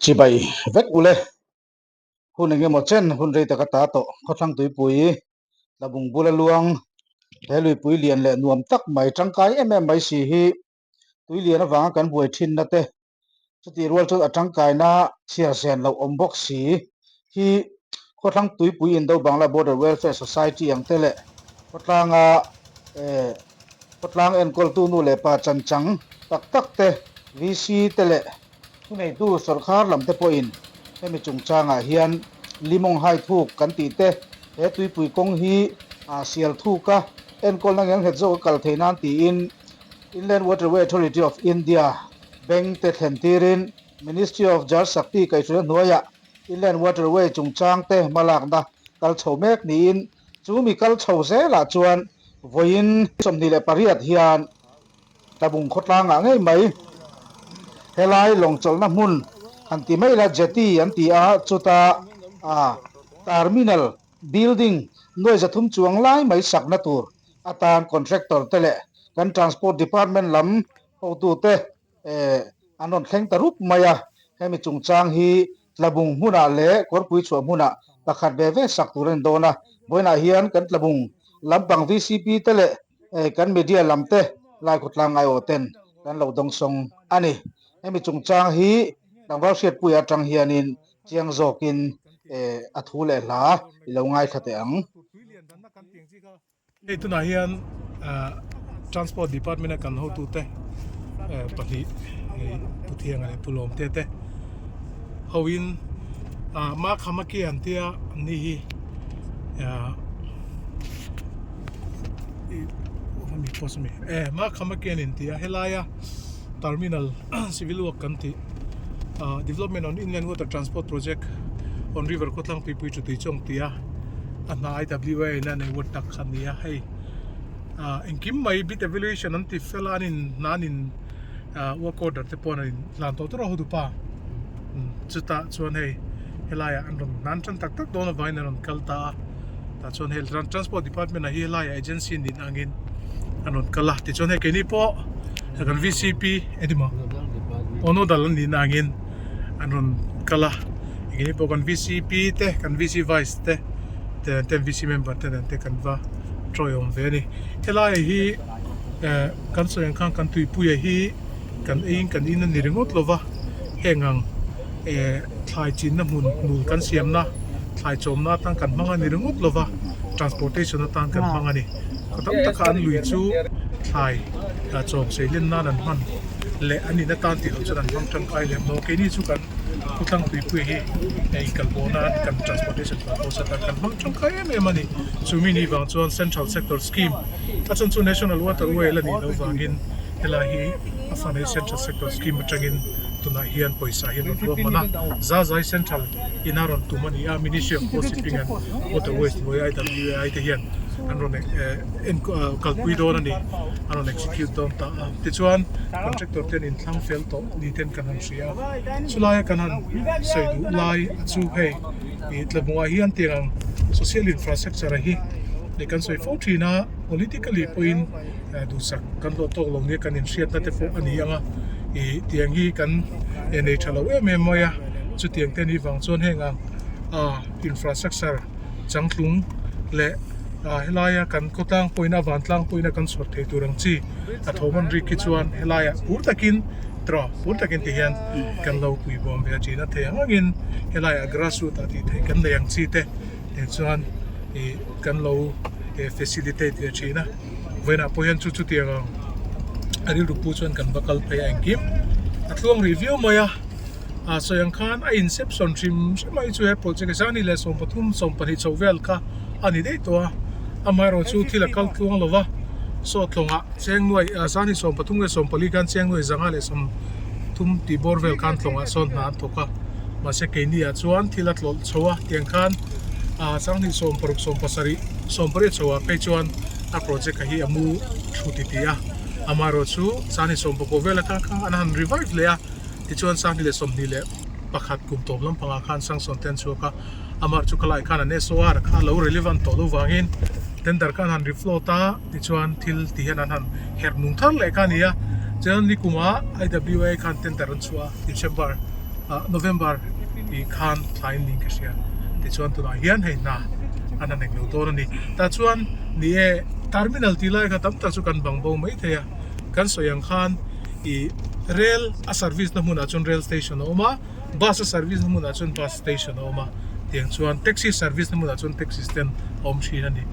Chibai vek ule. Hun engemaw chen hun rei taka ta tawh khawthlang tuipui tlabung bula luang he luipui lian leh nuam tak mai tangkai em em mai si hi tui lian avanga kan buai thinna te chutih rual chuan a tangkaina chhiar zen loh awm bawk si hi khawthlang tuipui Indo Bangla Border Welfare Society ang te leh khawtlanga eh khawtlang enkawltu nu leh pa chanchang tak tak te VC te leh Thuneitu sawrkar lam te pawhin hemi chungchangah hian Limawng hai thuk kan tih te, he tuipui kawng hi sial thuka enkawlna ngelnghet zawk a kal theih nan tiin Inland Waterway Authority of India beng te thlen tirin Ministry of Jal Shakti kaihhruaina hnuaiah Inland Waterway chungchang te hmalakna kal chho mek niin chu mi kal chho zelah chuan vawiin 28 hian Tlabung khawtlangah ngei mai. Helai lawng chawlhna hmun han ti mai la jetty an ti a, chuta terminal building nuai 300 chuang lai mai sakna tur atan contractor te leh kan transport department lam hotute an rawn thleng ta rup mai a. Hemi chungchang hi Tlabung hmunah leh Kawrpui chhuah hmunah pakhat ve ve sak tur a ni dawn a. Vawiinah hian kan Tlabung lampang VCP te leh kan media lam te lai khawtlang ngaiawh ten kan lo dawngsawng a ni. Hemi chungchang hi tlangval hriatpuia atang hianin chiang zawkin a thu leh hla i lo ngaithla teh ang. Hei tunah hian Transport Department a kan hotute pahnih hei Pu Thianga leh Pu Lawmte te hoin Makhamaki an tia an ni hi Makhamaki an inti a helaia terminal civil work kan tih development on inland water transport project on river khawtlang tuipui chu tui chawng tia a hna IWA in a nei word tak kha ania hei engkim mai bit evaluation an ti fel a an in hna an in work order te pawh an in hlan tawh tur a hotupa chutah chuan hei helaiah an rawn hnan tan tak tak dawn avangin an rawn kal ta a tah chuan hei transport department ah hi helaiah agency nin angin an rawn kal a tichuan hei keini pawh kan VCP engtin maw aw nodal an nihna angin an rawn kal a keini pawh kan VCP te kan VC vice te te VC member te nen te kan va tawiawm ve a ni helai hi eh kan sawi ang khan kan tuipuia hi kan eiin kan in a ni ringawt lo va heng ang eh thlai chinna hmun hmul kan siamna thlai chawmna atan kan hmang a ni ringawt lo va transportation atan kan hmang a ni khaw tam taka an lui chu thlai chawm sei len nan an hman leh an in atan tih loh chuan an hmang tangkai lem lo keini chu kan khawthlang tuipui hi hei kalpawh nan kan transportation purpose atan kan hmang tangkai em em a ni chumi ni vang chuan central sector scheme a chhan chu national waterway la nih loh vangin helai hi a fund hi central sector scheme atangin tunah hian pawisa hi an rawn ruahman a zazai central ina rawn tum a ni a ministry of coast shipping and waterways hnuai IWAI te hian an rawn kalpui dawn a ni an rawn execute dawn ta a tichuan contractor te an inthlang fel tawh ni ten kan han hria a chulaia kan han sawi duh lai a chu hei ih tlabungah hian tiang ang social infrastructure a hi kan sawi fo thin a politically pawhin duhsak kan hlawh tawk lo nia kan inhriatna te pawh a ni ang a ih tiang hi kan nei tha lo em em mai a chutiang te ni vang chuan heng ang ah infrastructure changtlung leh ah helaia kan khawtlang pawhin a vantlang pawhin a kan chhawr thei tur ang chi a thawm an rik hi chuan helaiah phur takin tawh phur takin ti hian kan lo pui bawm ve a thin a thei ang angin helaiah grass root ah tih theih kan nei ang chi te tichuan ih kan lo facilitate ve thin a. Vawiinah pawh hian chu chutiang ang a rilru pu chuan kan va kal phei a engkim a tluang rih viau mai a ah sawi ang khan a inception hrim hrim mai chu he project hi zani leh 13 12 chho vel kha a ni daih tawh a amaherawh chu thil a kal tluang lo va saw tlawngah cheng nuai ah zani 13 leh 14 khan cheng nuai zanga leh 30 tih bawr vel khan tlawngah sawn hna an thawk a mahse keini ah chuan thil a tlawlh chho a tiang khan ah sanghnih 16 17 18 chho ah phei chuan a project a hi a mu thu ti ti a amaherawh chu sanghnih 19 vel atang kha an han revive leh a tichuan sanghnih leh 21 kum tawp lampangah khan sanction te an chhuak a amaherawh chu khalai khan an SOR kha a lo relevant tawh lo vangin tender kha an han refloat a tichuan thil ti hian an han herh nung thar leh kha a ni a chuan nikumah IWA khan tender an chhuah a December. November ih khan thlai in niin ka hria tichuan tunah hian hei hna an han englo dawn a ni tah chuan ni e terminal tih lai kha tam tak chu kan bang bo mai thei a kan sawi ang khan ih rail a service na hmunah chuan rail station a awm a bus a service na hmunah chuan bus station a awm a tiang chuan taxi service na hmunah chuan taxi stand a awm thin a ni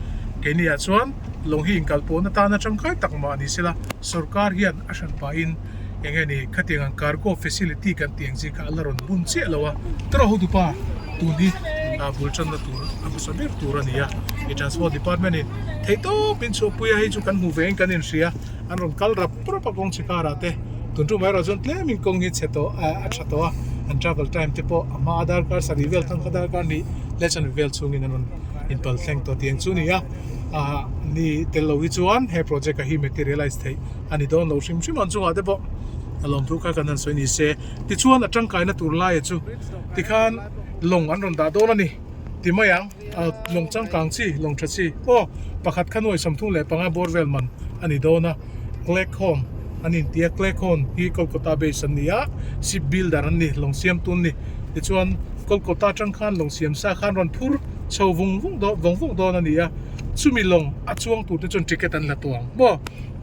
keini ah chuan lawng hi inkal pawhna tana tangkai tak mah ni sela sorkar hian a hran pahin eng nge ni khatiang ang cargo facility kan tih ang chi kha a la rawn bun chiah lo a tawrh hotupa tun hi ah bul tanna tur a hmasa ber tur a ni a i transport department in theihtawp in chhuahpui a hei chu kan hmu ve in kan inhria an rawn kal rap rap a kawng chhe karah te tun tum erawh chuan tlem in kawng hi chhe tawh ah a tha tawh a an travel time te pawh a hma a darkar sarih vel thang kha darkar hnih leh chanve vel chhungin an rawn inpal thleng tawh tih ang chu a ni a ah ni tel lo hi chuan he project ah hi materialize theih a ni dawn lo hrim hrim ang chungah te pawh a lawmthu kha kan han sawi ni se tichuan a tangkaina tur laia chu tikhan lawng an rawn dah dawn a ni ti mai ang lawng changkang chi lawng tha chi aw pakhat kha nuai 35 bawr vel man a ni dawn a Cleghorn an inti a Cleghorn hi Kolkata base an ni a ship builder an ni lawng siam tun ni tichuan Kolkata atang khan lawng siam sa khan rawn phur chho vung vung dawn vawng vawng dawn a ni a chumi lawng a chuang tur te chuan ticket an la tawh ang maw.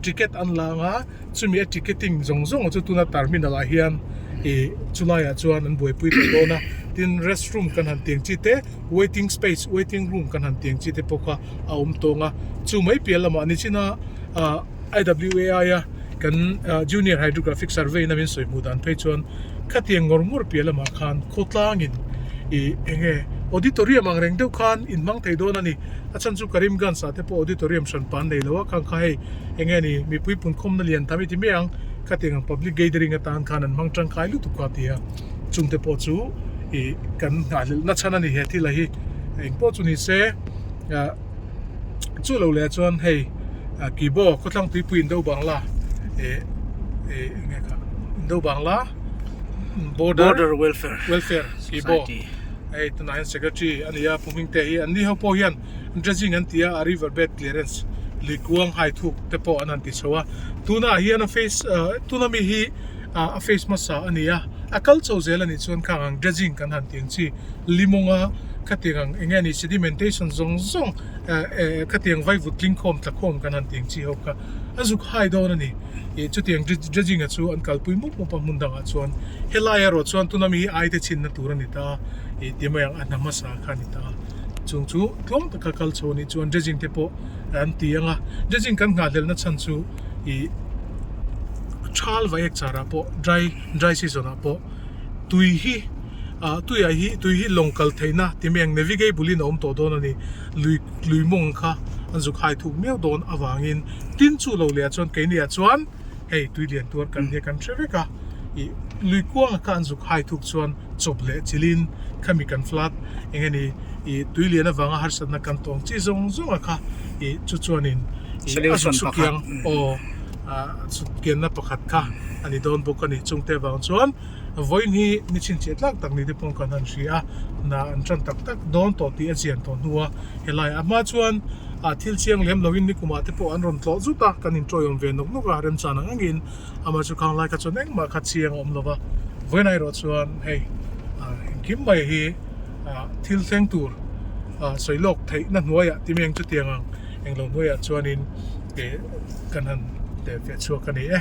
Ticket an la ang a, chumi a ticketing zawng zawng chu tuna terminal ah hian ih chulai ah chuan an buaipui tawh dawn a, tin restroom kan han tiang chi te waiting space waiting room kan han tiang chi te pawh kha a awm tawng a, chu mai piah lamah nichina ah IWAI a kan junior hydrographic survey na min sawi hmuh dan phei chuan khatiang ngawr ngawr piah lamah khan khawtlangin ih eng nge auditorium ang reng deuh khan inhmang thei dawn a ni. A chhan chu Karimganj ah te pawh auditorium hran pa an nei lo a, khang kha hei eng nge ni mipui punkhawmna lian tam i ti mai ang, khatiang ang public gathering atan khan an hmang tangkai lutuk kha a ti a, chungte pawh chu ih kan nghahhlelhna chhan a ni he thil a hi, eng pawh chu ni se ah chu lo leh chuan hei Kibo khawthlang tuipui Indo Bangla ih ih eng nge kha Indo Bangla border welfare Kibo. Hei tunah hian secretary a ni a Pu Hmingte hi an ni ho pawh hian dredging an ti a a river bed clearance lui kuang hai thuk te pawh an han ti chho a tunah hian a face ah tuna mi hi ah a face hmasa a ni a a kal chho zel a nih chuan khang ang dredging kan han tih ang chi limawnga khatiang ang eng nge ni sedimentation zawng zawng eh eh khatiang vaivut tling khawm tla khawm kan han tih ang chi ho kha a zuk hai dawn a ni. Ih chutiang dredging a chu an kalpui mup mup a hmun dangah chuan helai erawh chuan tuna mi hi ai te chhinna tur a ni ta a ih ti mai ang a hna hmasa kha a ni ta a chung chu tlawm taka kal chho a nih chuan dredging te pawh an ti ang a dredging kan nghahhlelhna chhan chu ih thal vaek charah pawh dry dry season ah pawh tui hi ah tuiah hi tui hi lawng kal theihna ti mai ang navigable in a awm tawh dawn a ni lui lui mawng kha an zuk hai thuk miau dawn avangin. Tin chu lo leh ah chuan keini ah chuan hei tui lian tuar kan hi kan hre vek a, ih lui kuanga kha an zuk hai thuk chuan chawp leh chilhin khami kan flood eng nge ni ih tui lian avanga harsatna kan tawng chi zawng zawng a kha ih chu chuanin ih a zuk sukiang aw ah sutkianna pakhat kha a ni dawn bawk a ni chungte avang chuan vawiin hi ni chhinchhiah tlak tak ni te pawh kan han hria a, hna an tan tak tak dawn tawh tih a chian tawh hnu a helai ah hma chuan. Ah thil chiang lem loin nikumah te pawh an rawn tlawh zut a, kan inṭawiawm ve nawk nawk a, remchan ang angin amah chu khang lai kha chuan engmah kha chiang a awm lo va, vawiin erawh chuan hei ah engkim mai hi ah thil thleng tur ah sawi lawk theihna hnuaiah ti mai ang chutiang ang englo hnuaiah chuanin eh kan han teh feh chhuak a ni e.